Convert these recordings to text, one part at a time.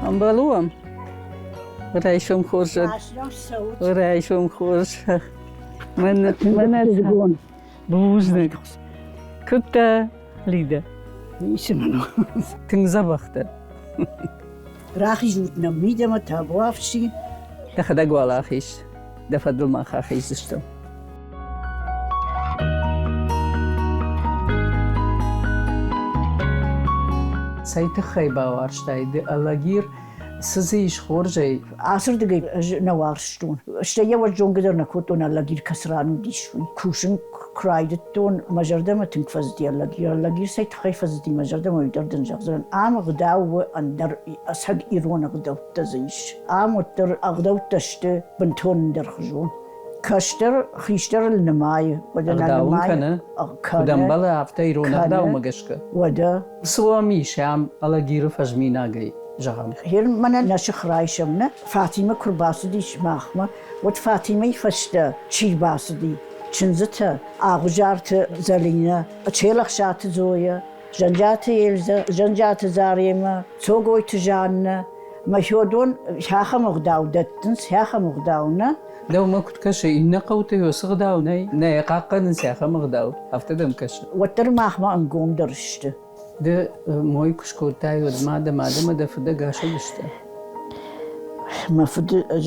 Ӕмбӕлы уӕм? Райсом хорз. Райсом хорз. Мӕнӕ бузныг. Куыд дӕ, Лидӕ? Ницы мын у. Тынг дзӕбӕх дӕ. Рахизут нӕм мидӕмӕ, табуафси. Дӕхӕдӕг уал ахиз. Дӕ фӕдыл мах ахиздзыстӕм. Цӕй тыххӕй бауарзтай ды Алагир? Цы дзы ис хорзӕй? Ацырдыгӕй ӕз нӕ уарзтон. Стӕй йӕ уӕд зонгӕ дӕр нӕ кодтон, Алагир кӕцы ран уыдис, уый. Кусын куы райдыдтон, мӕ зӕрдӕмӕ тынг фӕцыди Алагир. Алагир цӕй тыххӕй фӕцыди мӕ зӕрдӕмӕ, уый дӕр дын зӕгъдзынӕн. Ам ӕгъдау у ӕндӕр, ӕцӕг ирон ӕгъдӕуттӕ дзы ис. Ам уӕддӕр ӕгъдӕуттӕ сты бынтон ӕндӕрхуызон. Кӕстӕр хистӕрыл нымайы, уӕдӕ нӕ нымайы. кӕны? Куыд ӕмбӕлы, афтӕ ирон ӕгъдаумӕ гӕсгӕ? Уӕдӕ. Цы уӕм ис ам Алагиры фӕзминагӕй, зӕгъӕм? Гъер мӕнӕ нӕ сых райсӕм, нӕ? Фатимӕ куы рбацыдис махмӕ, уӕд Фатимӕйы фӕстӕ чи рбацыди? Чындзытӕ, Ӕгъуызарты Зӕлинӕ, Челӕхсаты Зоя, Зӕнджиаты Эльзӕ, Зӕнджиаты Заремӕ, Цогойты Жаннӕ. Мӕхиодон ахӕм ӕгъдау дӕттынц, ахӕм ӕгъдау нӕ. Дӕумӕ куыд кӕсы, иннӕ хъӕуты уыцы ӕгъдау нӕй? Нӕ хъахъхъӕнынц ахӕм ӕгъдау, афтӕ дӕм кӕсы? Уӕддӕр махмӕ ӕнгомдӕр сты. Ды мой куы скодтай, уӕд ма дӕ мад ӕмӕ дӕ фыд ӕгас уыдысты? Мӕ фыды ӕз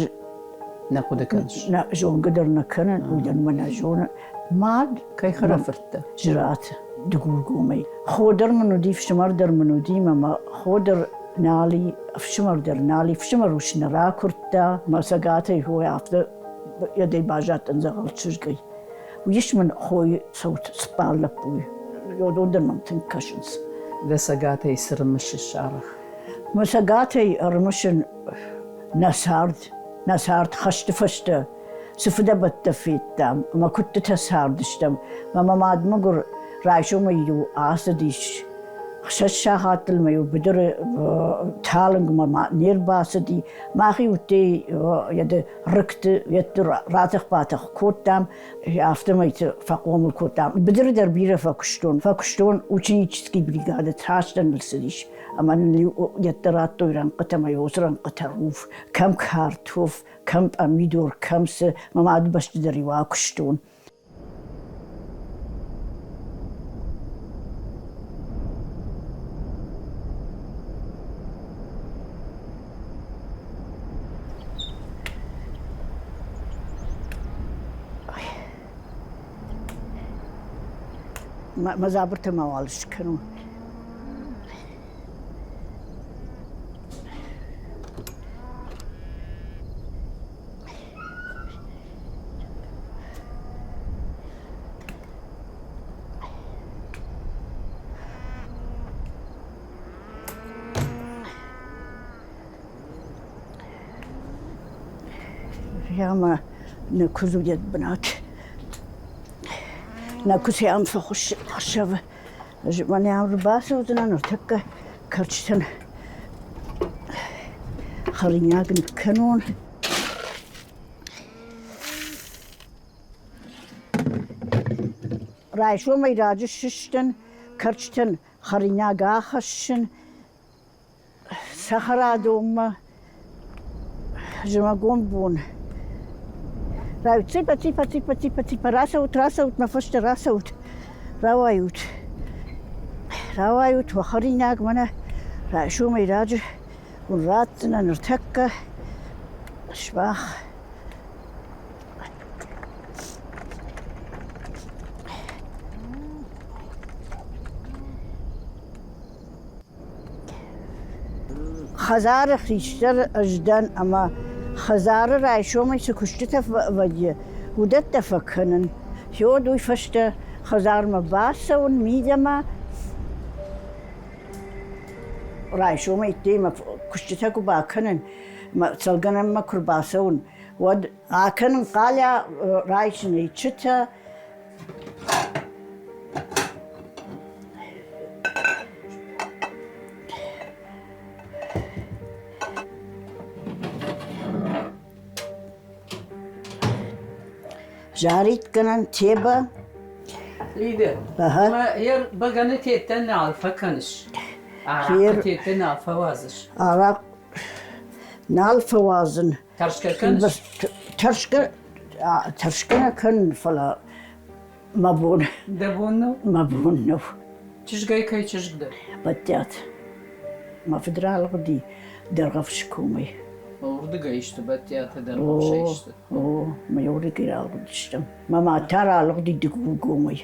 нӕ хъуыды кӕныс? Нӕ, зонгӕ дӕр нӕ кӕнын, уый дӕр мӕ нӕ зоны. Мад Кӕй хӕрӕфырттӕ? Зыраты, Дыгургомӕй. Хо дӕр мын уыди, фсымӕр дӕр мын уыди, мӕ мӕ хо дӕр нал и, ӕфсымӕр дӕр нал и. Фсымӕр ус нӕ ракуырдта, мӕ цӕгатӕй хой афтӕ йӕдӕй баззадтӕн дзӕгъӕл чызгӕй. Уыдис мын хойы цӕут цыппар лӕппуйы. Уыдон дӕр мӕм тынг кӕсынц. Дӕ цӕгатӕй цы рымысыс арӕх? Мӕ цӕгатӕй ӕрымысын нӕ цард, нӕ цард хӕсты фӕстӕ цы фыдӕбӕттӕ федтам ӕмӕ куыдтытӕ цардыстӕм. Мӕ мӕ мад мӕгуыр райсомӕй-иу ацыдис, хсӕз сахаттыл ма-иу быдыры талынгмӕ не рбацыди. Мах-иу уыдтӕй рыгты йедты ратӕх-батӕх кодтам, афтӕмӕй фӕхъомыл кодтам. Быдыры дӕр бирӕ фӕкуыстон. Фӕкуыстон ученический бригады, цасдӕр ныл цыдис. Ӕмӕ нын йедты радтой рӕнхъытӕ ӕмӕ уыцы рӕнхъытӕ руф, кӕм картоф, кӕм пъамидор, кӕм цы, мӕ мады бӕсты дӕр-иу акуыстон. Мӕ дзабыртӕ мауал скӕнон. Ӕмӕ нӕ куыдз уыд бынат. Нӕ куыдз ам фӕхуыссыд ӕхсӕвы. Ӕз мӕнӕ ам ӕрбацӕудзынӕн ныртӕккӕ кӕрчытӕн хӕринаг ныккӕнон. Райсомӕй раджы сыстын, кӕрчытӕн хӕринаг ахӕссын, цӕхӕрадонмӕ зымӕгон бон. Райут, ципа, ципа, ципа, ципа, ципа, рацӕут, рацӕут, мӕ фӕстӕ рацӕут, рауайут. Рауайут, уӕ хӕринаг мӕнӕ райсомӕй раджы уын ратдзынӕн ныртӕккӕ. Сбах. Хӕдзары хистӕр ӕз дӕн ӕмӕ хӕдзары райсомӕй цы куыстытӕ вӕййы, уыдӕттӕ фӕкӕнын. Гъеуӕд уый фӕстӕ хӕдзармӕ бацӕуын мидӕмӕ. Райсомӕй ӕддеймӕ куыстытӕ куы бакӕнын, мӕ цӕлгӕнӕнмӕ куы рбацӕуын, уӕд акӕнын хъалӕ, райсын ӕйчытӕ. Заритгӕнӕн тебӕ. Лидӕ, ӕмӕ йӕ бӕгӕны теттӕ нал фӕкӕныс? Арахъхъы теттӕ нал фӕуадзыс? Арахъ. Нал фӕуадзын. Тӕрсгӕ кӕныс? Тӕрсгӕ, тӕрсгӕ нӕ кӕнын, фӕлӕ мӕ бон. Дӕ бон нӕу? Мӕ бон нӕу. Чызгӕй кӕй чызг дӕ? Бадтиат. Мӕ фыд ралыгъди Дӕргъӕвсы комӕй. Уырдыгӕй сты Бадтиатӕ Дӕргъӕвсӕй сты? О, мӕ уырдыгӕй ралыгъдыстӕм. Мӕ мад та ралыгъди Дыгургомӕй.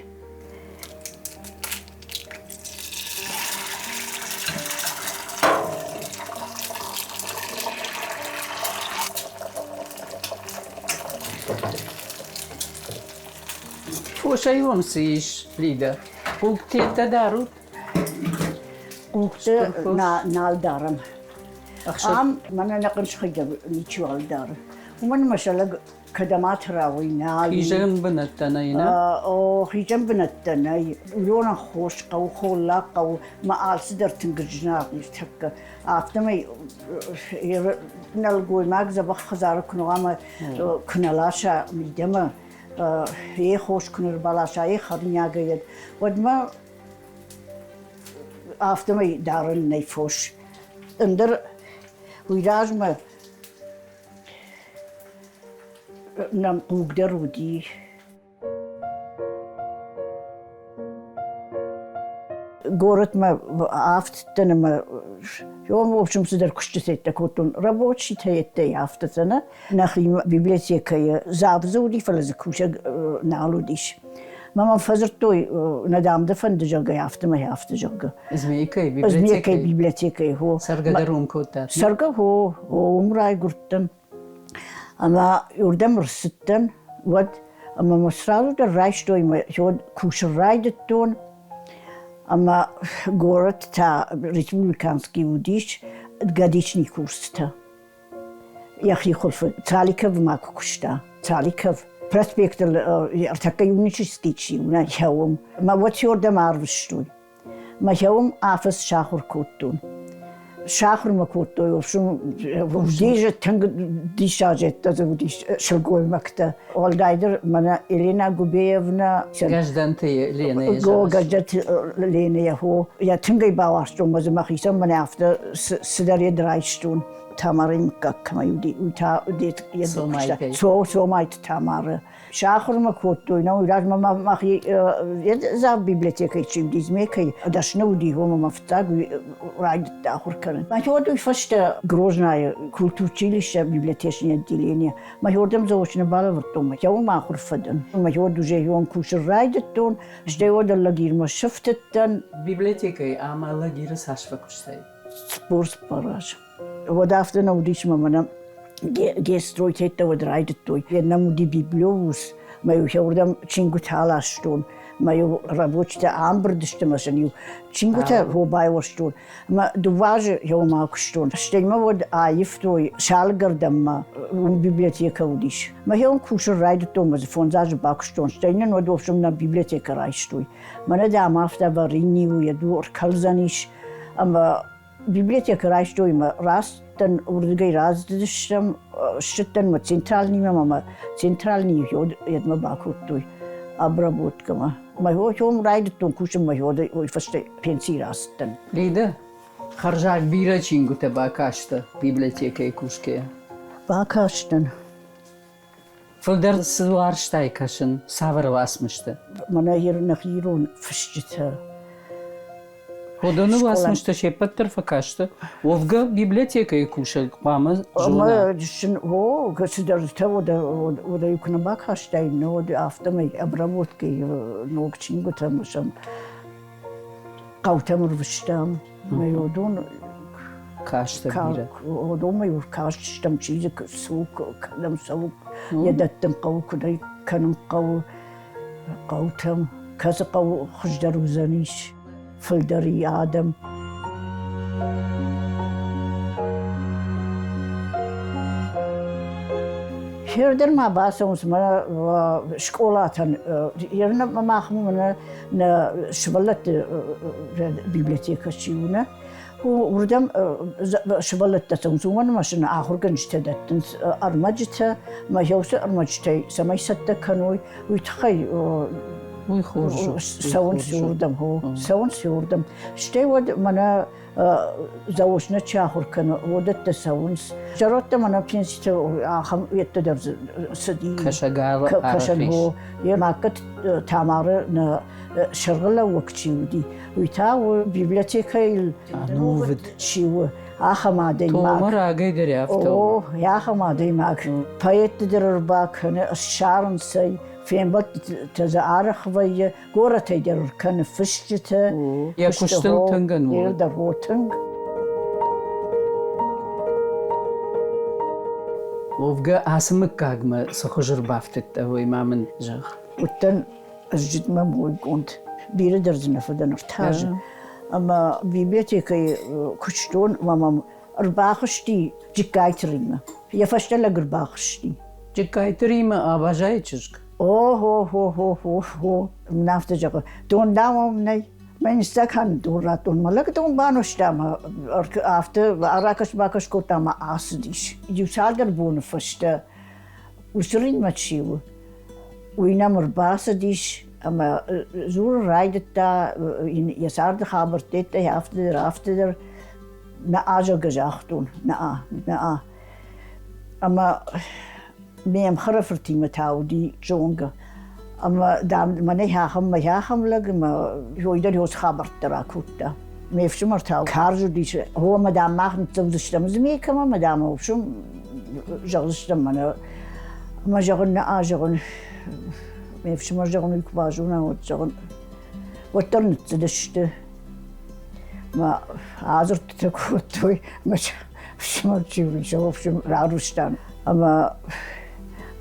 Фосӕй уӕм цы ис, Лидӕ? Хъугтӕ дарут? Хъугтӕ нал дарӕм. Ам мӕнӕ нӕ хъынцъыхъыгӕ ничиуал дары. Уымӕн ӕмӕ сӕ лӕг кӕдӕм атырауй, нал. Хизӕн бынӕттӕ нӕй, нӕ? О, хизӕн бынӕттӕ нӕй. Уыдонӕн хос хъӕуы, холлаг хъӕуы, мӕ алцыдӕр тынг зынаргъ ныртӕккӕ. Афтӕмӕй нӕлгоймаг дзӕбӕх хӕдзары куы нӕ уа ӕмӕ куы нӕ ласа мидӕмӕ, йе хос куы нӕ рбаласа, йе хӕринагӕй, уӕдмӕ афтӕмӕй дарӕн нӕй фос. Ӕндӕр уый размӕ нӕм хъуг дӕр уыди. Горӕтмӕ афтыдтӕн ӕмӕ в общем, цыдӕр куыстытӕ кодтон. Рабочитӕ йедтӕй афтӕтӕ нӕ. Нӕхимӕ библиотекӕйы завзы уыди, фӕлӕ дзы кусӕг нал уыдис. Мӕ мӕм фӕдзырдтой, нӕ дам дӕ фӕнды, зӕгъгӕ, афтӕмӕй афтӕ, зӕгъгӕ. Змейкӕйы библиотекӕйы? Змейкӕйы библиотекӕйы, хо. Цӕргӕ дӕр уым кодтат? Цӕргӕ, хо, уым райгуырдтӕн. Ӕмӕ уырдӕм ӕрцыдтӕн, уӕд ӕмӕ мӕ сразу дӕр райстой, мӕ уӕд кусын райдыдтон. Ӕмӕ горӕт та республиканский уыдис годичный курсытӕ. Йӕхи хуылфы Цаликов ма куы куыста. Цаликов проспектыл ӕртӕккӕ юнический чи у, нӕ уым. Мӕ уӕд сеордӕм арвыстой. Мӕ уым афӕдз сахуыр кодтон. Сахуыр мӕ кодтой, в общем, уыдис тынг диссаджы дзы уыдис сылгоймӕгтӕ. Уӕлдайдӕр мӕнӕ Елена Губеевна. Гӕздӕнты Ленӕйы. Гӕздӕнты Ленӕйы хо. Йӕ тынг ӕй бауарзтон, мӕ дзы мӕхицӕн мӕнӕ афтӕ цыдӕр йед райстон. Тамарайы мыггаг кӕмӕй уыди, уый та йӕ Цомайты Тамары. Сахуыр мӕ кодтой, нӕ уый размӕ мӕхи зав библиотекӕйы чи уыди, Змейкӕйы дӕсны уыди, уымӕ мӕ фыццаг райдыдта ахуыр кӕнын. Мӕхи уӕд уый фӕстӕ Грознайы культучилище библиотечное отделение мӕхи уырдӕм заочно балӕвӕрдтон, мӕхи уым ахуыр фӕдӕн. Мӕхи уӕд уже ион кусын райдыдтон, стӕй уӕд лагермӕ сыфтыдтӕн. Библиотекӕйы ӕмӕ лагеры цас фӕкуыстай? 44 азы. Уӕд афтӕ нӕ уыдис ӕмӕ мӕнӕ гестройтӕ уӕд райдыдтой. Нӕм уыди библиобус, мӕ-иу уырдӕм чингуытӕ аластон, мӕ-иу рабочитӕ амбырд сты ӕмӕ сын-иу чингуытӕ байуӕрстон. Ӕмӕ дыууӕ азы еумӕ куыстон. Стӕй мӕ уӕд аивтой Салгӕрдӕнмӕ, уым библиотекӕ уыдис. Мӕ хион кусын райдыдтон ӕмӕ дзы фондз азы бакуыстон. Стӕй нын уӕд, в общем, нӕ библиотекӕ райстой. Мӕнӕ дам афтӕ варенье у, йӕ дур кӕлдзӕнис. Ӕмӕ библиотекӕ райстой ӕмӕ рацыдтӕн, уырдыгӕй рацыдыстӕм, ссыдтӕн мӕ центральныймӕ ӕмӕ центральный йедмӕ бакодтой обработкӕмӕ. Мӕ хом райдыдтон кусын, мӕ уый фӕстӕ пенсийы рацыдтӕн. Лидӕ, хӕрзаг бирӕ чингуытӕ бакастӕ библиотекӕйы кусгӕйӕ? Бакастӕн. Фылдӕр цы уарзтай кӕсын, цавӕр уацмыстӕ? Мӕнӕ нӕхи ирон фысджытӕ. Уыдоны уацмыстӕ се ппӕт дӕр фӕкасты. Уӕвгӕ библиотекӕйы кусӕг хъуамӕ зона. О, цыдӕртӕ уӕдӕ куы нӕ бакастаин, уӕд афтӕмӕй обработкӕйы ног чингуытӕ мысӕм хъӕутӕм ӕрвыстам. Мӕ уыдон кастӕ бирӕ. Уыдонмӕ кастыстӕм, чи дзы цы у, кӕдӕм цӕуы, йӕ дӕттын хъӕуы, куыд ӕй кӕнын хъӕуы хъӕутӕм, кӕцы хъӕу хуыздӕр уыдзӕнис, фылдӕр и адӕм. Фердӕр ма бацӕуынц мӕ скъолатӕн, махмӕ мӕнӕ нӕ сывӕллӕтты библиотекӕ чи у, нӕ, уырдӕм сывӕллӕттӕ цӕуынц, уымӕн ӕмӕ сын ахуыргӕнджытӕ дӕттынц ӕрмӕджытӕ, ӕмӕ уыцы ӕрмӕджытӕй цӕмӕй цӕттӕ кӕной, уый тыххӕй. Уый хорз у. Цӕуынц уырдӕм, хо. Цӕуынц уырдӕм. Стӕй уӕд мӕнӕ заочно чи ахуыр кӕны, уыдӕттӕ цӕуынц. Зӕрӕдтӕ мӕнӕ пенситы ахӕм уедтӕ дӕр цыди. Кӕсӕгалы арӕх ис. Йӕ мӕккӕ Тамары нӕ сӕргълӕууӕг чи уыди, уый та у библиотекӕйыл ӕнувыд чи у, ахӕм адӕймаг. Тома рагӕй дӕр афтӕ у. О, ахӕм адӕймаг. Поэтты дӕр ӕрбакӕны, ссарынц ӕй, фембӕлдтытӕ дзы арӕх вӕййы, горӕтӕй дӕр кӕны фысджытӕ. Йӕ куыстыл тынг ӕнувыд. Дӕр тынг. Уӕвгӕ ацы мыггагмӕ цы хуызы рбафтыдтӕ, уый ма мын зӕгъ. Уыдтӕн ӕзджытмӕ мойгонд. Бирӕ дӕр дзы нӕ фӕдӕн ӕртӕ азы. Ӕмӕ библиотекӕйы куыстон ӕмӕ мӕм ӕрбахызти Джыккайты Риммӕ. Йӕ фӕстӕ лӕг ӕрбахызти. Джыккайты Риммӕ Абазайы чызг? О-хо-хо-хо-хо-хо. Мын афтӕ зӕгъы, дон дам нӕй. Мӕн стакан дон радтон, мӕ лӕг дон банызта ӕмӕ афтӕ аракӕс-бакӕс кодта ӕмӕ ацыдис. Иу цалдӕр боны фӕстӕ уыцы Риммӕ чи у, уый нӕм ӕрбацыдис ӕмӕ дзурын райдыдта йӕ царды хабӕрттӕ, афтӕ дӕр, афтӕ дӕр. Нӕ зӕгъгӕ загътон, нӕ, нӕ. Ӕмӕ ме мхӕрӕфыртимӕ та уыди зонгӕ. Ӕмӕ, дам, мӕнӕй ахӕм, мӕ ахӕм лӕг, ӕмӕ уый дӕр ёз хабӕрттӕ ракодта. Ме фсымӕр та карз уыдис, о, ӕмӕ, дам, мах ныццӕудзыстӕм Змейкӕмӕ, ӕмӕ, дам, в общем, зӕгъдзыстӕм мӕнӕ. Ӕмӕ, зӕгъын, нӕ, зӕгъын, ме фсымӕр, зӕгъын, уый куы базона, уӕд, зӕгъын, уӕддӕр ныццыдысты. Мӕ адзырдтытӕ кодтой, мӕ фсымӕр чи уыдис, в общем, рарвыстам. Ӕмӕ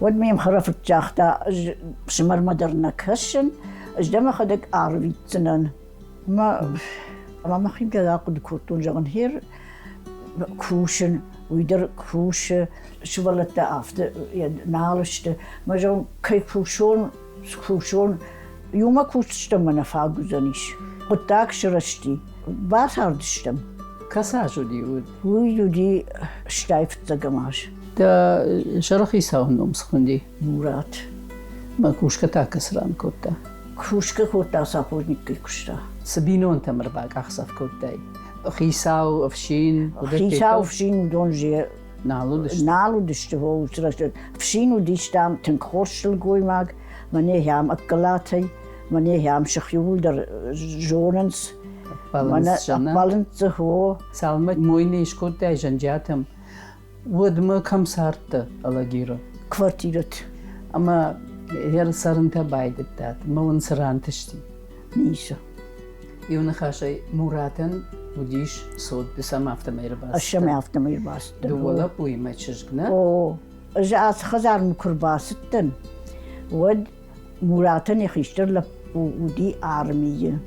уӕд ме мхӕрӕфырт загъта, ӕз фсымӕрмӕ дӕр нӕ кӕсын, ӕз дӕ мӕхӕдӕг арвитдзынӕн. Ӕмӕ ӕмӕ мӕхимидӕг ахъуыды кодтон, зӕгъын, хер кусын, уый дӕр кусы, сывӕллӕттӕ афтӕ нал сты. Мӕ зӕгъын, кӕй кусон, скусон, иумӕ кусдзыстӕм мӕ нӕ фаг уыдзӕнис. Хъуыддаг сырӕзти. Бацардыстӕм. Кӕцы аз уыди уыд? Уый уыди стай фыццӕгӕм аз. Дӕ сӕрыхицауы ном цы хуынди? Мурат. Мӕ кусгӕ та кӕцы ран кодта? Кусгӕ кодта, сапожниккӕй куыста. Цы бинонтӕм ӕрбакъахдзӕф кодтай? Хицау, ӕфсин? Хицау, ӕфсин, уыдон же Нал уыдысты? Нал уыдысты, уыцы рӕстӕг. Ӕфсин уыдис, дам, тынг хорз сылгоймаг, мӕнӕ ахӕм ӕккӕлатӕй, мӕнӕ ахӕм сых иууылдӕр зонынц. Ӕппӕлынц дзы, хо. Цалынмӕ мой не скодтай Зӕнджиатӕм, уӕдмӕ кӕм цардтӕ Алагиры? Квартирӕты. Ӕмӕ йӕ цӕрынтӕ байдыдтат, ӕмӕ уын цы рантысти? Ницы. Иу ныхасӕй, Муратӕн уыдис цот, ды сӕм афтӕмӕй ӕрбацыдтӕ? Ӕз сӕм афтӕмӕй ӕрбацыдтӕн. Дыууӕ лӕппуимӕ чызг, нӕ? О, ӕз ацы хӕдзармӕ куы рбацыдтӕн, уӕд Муратӕн йӕ хистӕр лӕппу уыди армийы.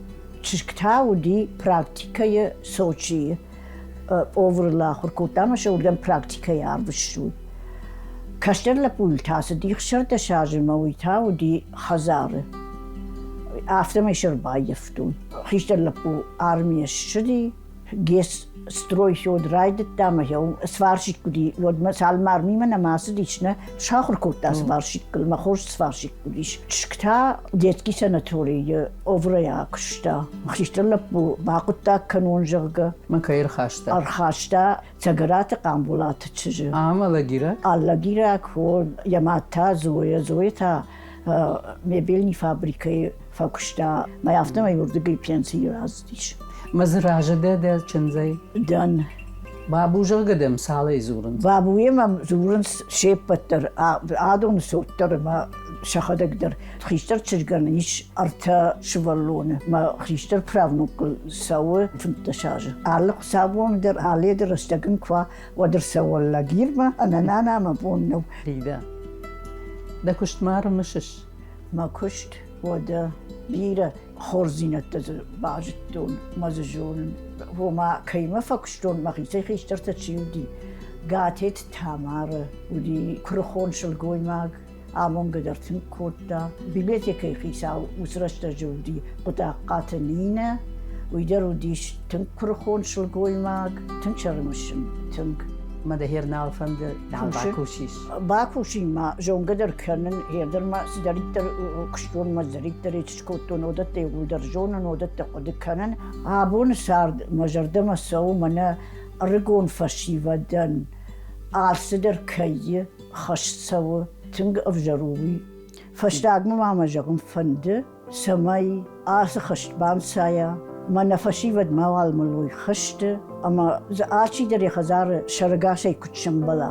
Чызг та уыди практикӕйы Сочийы. Поварыл ахуыр кодта ӕмӕ сӕ уырдӕм практикӕйы арвыстой. Кӕстӕр лӕппуйыл та цыди 16 азы ӕмӕ уый та уыди хӕдзары. Афтӕмӕй сӕ ӕрбаййӕфтон. Хистӕр лӕппу армийӕ ссыди, ГЭС стройход райдыдта ӕмӕ йӕ сварщик уыди, уӕдмӕ цалынмӕ армимӕ нӕма ацыдис, нӕ сахуыр кодта сварщикыл, мӕ хорз сварщик уыдис. Чызг та детский санаторийы оврӕй акуыста. Хистӕр лӕппу бахъуыддаг кӕнон, зӕгъгӕ. Мӕ кӕй ӕрхаста? Ӕрхаста Цӕгӕраты Хъамболаты чызджы. Ам Алагираг? Алагираг, хо, йӕ мад та Зоя. Зоя та мебельный фабрикӕйы фӕкуыста. Мӕ афтӕмӕй уырдыгӕй пенсийы рацыдис. Мӕ дзы разы дӕ дӕ чындзӕй? Дӕн. Бабу, зӕгъгӕ дӕм цалӕй дзурынц? Бабуйы мӕм дзурынц се ппӕт дӕр, адоны цот дӕр ӕмӕ сӕхӕдӕг дӕр. Хистӕр чызгӕн ис ӕртӕ сывӕллоны. Мӕ хистӕр правнукыл цӕуы 15 азы. Алы хуыцаубон дӕр, алы рӕстӕг ын куы уа, уӕд ӕрцӕуы лагермӕ, ӕнӕ нана мӕ бон нӕу. Рида, дӕ куыст ма ӕрымысыс? Мӕ куыст, уӕдӕ бирӕ хорздзинӕдтӕ дзы базыдтон мӕ дзы зонын. Ома, кӕимӕ фӕкуыстон, мӕхицӕй хистӕртӕ чи уыди, Гатеты Тамара уыди куырыхон сылгоймаг, амонгӕ дӕр тынг кодта. Библиотекӕйы хицау уыцы рӕстӕджы уыди Хъуыдахъхъаты Нинӕ, уый дӕр уыдис тынг куырыхон сылгоймаг, тынг сӕрымысын, тынг. Мӕ дӕ хер нал фӕнды, нал бакусис? Бакусин ма, зонгӕ дӕр кӕнын, хер ма цыдӕриддӕр куыстон мӕ цыдӕриддӕр скодтон, уыдӕттӕ иууылдӕр зонын, уыдӕттӕ хъуыды кӕнын. Абоны цард мӕ зӕрдӕмӕ цӕуы мӕнӕ ӕрыгон фӕсивӕдӕн алцыдӕр кӕй хӕст цӕуы, тынг ӕвзӕр у уый. Фӕстагмӕ ма мӕ зӕгъын фӕнды, цӕмӕй ацы хӕст банцайа, мӕ нӕ фӕсивӕд мауал мӕлой хӕсты ӕмӕ дзы алчидӕр йӕ хӕдзары сӕрӕгасӕй куыд сӕмбӕла.